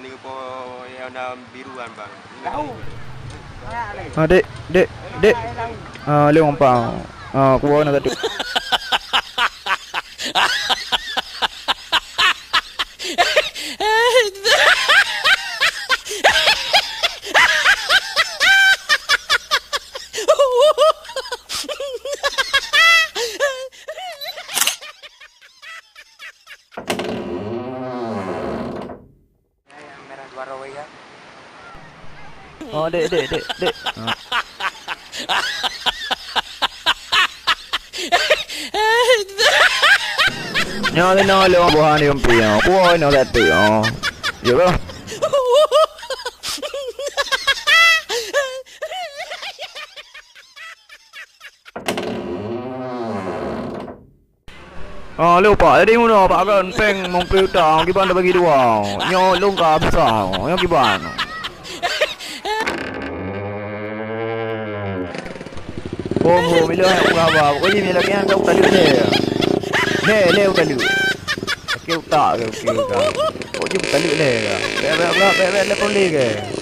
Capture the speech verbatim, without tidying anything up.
Ni po yang warna biruan, Bang. Tahu. Ha, dek, dek, dek. Ha, lé umpan. Ha, kuah na satu. Oh, dek, dek, dek, dek. Ha. Nyoe lé nyoe lé buah ni umpi nyoe. Buah ni satu nyoe. Ya ke? Ah, lé upak. Jadi meunoe, Pak Gon, péng meumpéh utak, kiban tabagi dua. Nyoe lôn ka bisa, nyoe kiban. Hom, hom, ilôn hana peugah haba. Pokokjih meunyo lagèe nyan ka utaleuek lé. Lé, lé utaleuek. Sakét utak kah, sakét utak. Pokokjih utaleuek lé kah. Bèk, bèk, bèk, bèk, bèk, lé peureulèe kah.